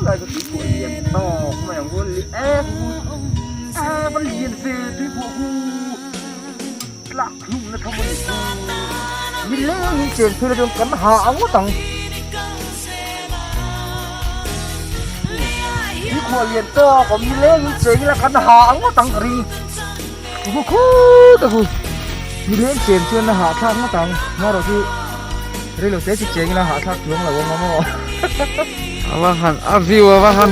Lai ka tuiphuah lian tawk mai ang rual li em em a lian ve tuiphuah hu tlak hlum na tham a ni chu mi leng in chen phei la chuan kan ha ang ngawt ang tuiphuah lian tawk awm mi leng in cheng ila kan ha ang ngawt ang ka ring khu khu ta khu mi leng chen chuan a hahthlak ngawt ang marawh chu Reilo te chu cheng ila hahthlak chuang lo ang maw. A va han a view a va han.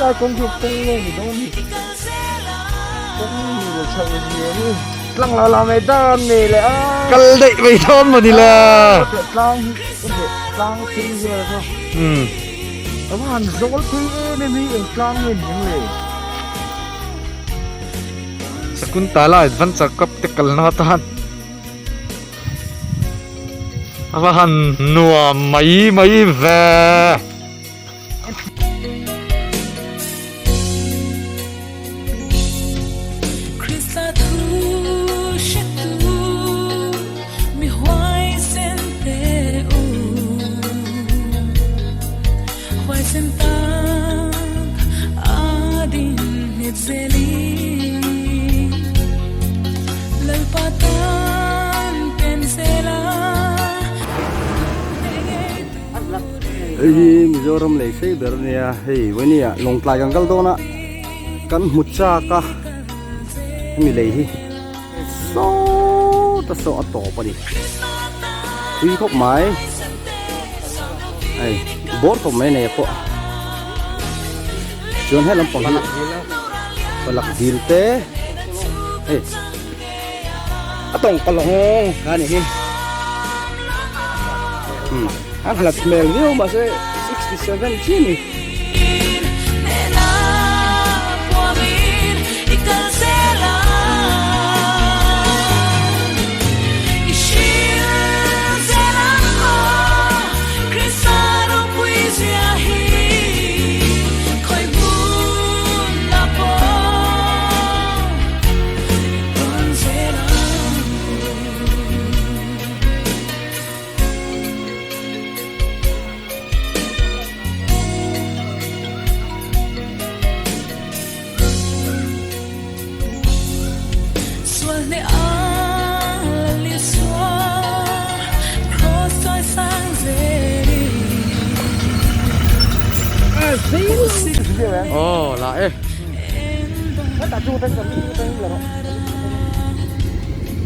Lai kawng chu kawng nge ni dawn ni. Kawng ni le chho zia ni. Tlang la la mai dan ne le a. Kal daih mai dawn maw ni la. Tlang hi tlang thil hi la so. Um. A va han zawl phei em em hi eng tlang nge ni ang le. Sakuntala adventure cup te kalna atan. A va han nuam mai mai ve. Hei hi Mizoram lei sei ber a nia hei vawini ah Lawngtlai kan kal dawn a kan hmu chak a hemi lei hi sawt a saw a tawp a ni tui khawp mai hei bawr tawp mai nei pawh chuan he lampang hi palak dil te hei a tawng kalawng kha ni hi a hlat hmel viau mahse 67 chi ni. Oh, la e.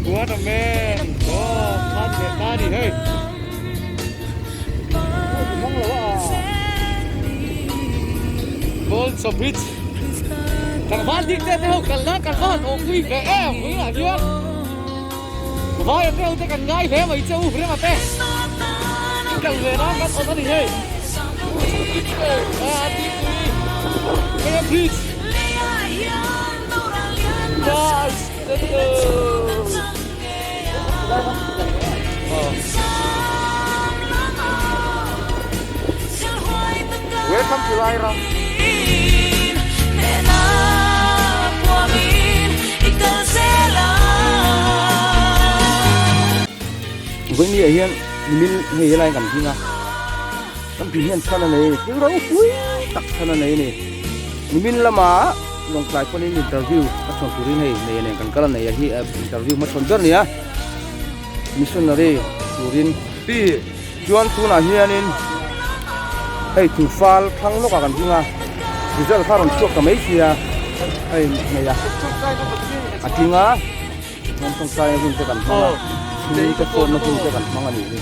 What a man. Oh, man ve ta ni hei. Gold so bridge. Tlangval ding te te ho kal na kan va han awm pui ve em pui lah hian. Vai te ho te kan ngai hle mai che u rema te. Kal ve na kan awm ani hei. Ah, ti pui. Mega bridge. Guys, let's go. Welcome to Lairam. Vawini ah hian mil hei helai kan hming a kan tih hian chhan a nei thil ropui tak chhan a nei a ni nimin lama lawngtlai pawhin interview a chhawn turin hei nei nen kan kal a nei a hi interview hmachhawn ber a ni a missionary turin ti Chuan tunah hianin hei thingfal thlang lawkah kan hming a, result kha a rawn chhuak ta mai sia hei nei a, a tling a, chuan tawngtaina hun te kan hmang a, chhung te phone na hun te kan hmang a nih hi,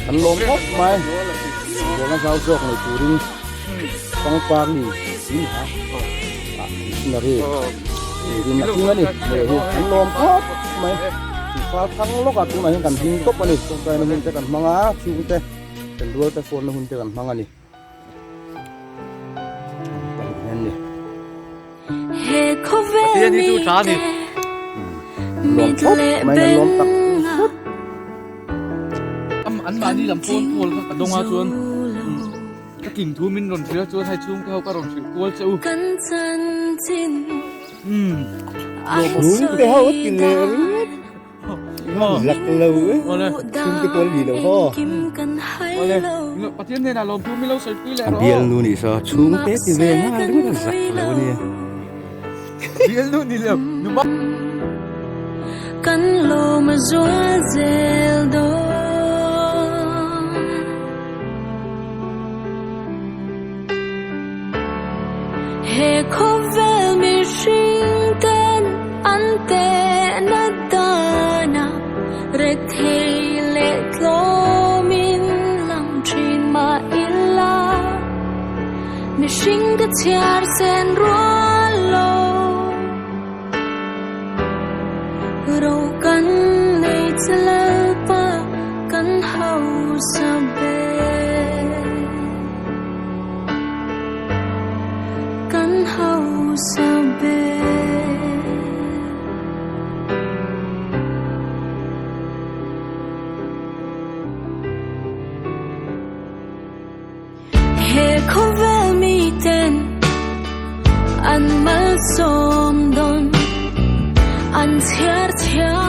kan lawm khawp mai, bualna zau zawk nei turin pangpar ni ni ha ah missionary turin a tling a ni, nei hi kan lawm khawp mai. Fal thang lawkah tunah hian kan hming tawp a ni tawngtaina hun te kan hmang a chhungte kan rual te phone na hun te kan hmang a ni lawm khawp mai kan lawm tak zet an mahni lam pawn pawl kha ka dawng a chuan. tlin thu min rawn hrilh a chuan hei chhungte ho ka rawn hrilh kual che u. Umm. Chhungte ho a ti leh ringawt. Zak lo e. Chhungte pawh an ni lo haw. Awle. Pathian hnenah lawmthu min lo sawipui leh rawh. A bialnu nih saw chhungte ti ve nghal ringawt a zak lo a nia. Bialnu ni lo. Numa. Kan lawm a zual zel dawn. He khawvel mihring ten an tehna dana rethei leh tlawmin lang thin mah ila mihring ka chhiar sen rual lo. Ro kan nei che Lalpa kan hausa ber Kan hausa ber. He khawvel miten an malsawm dawn an chhiar thiam.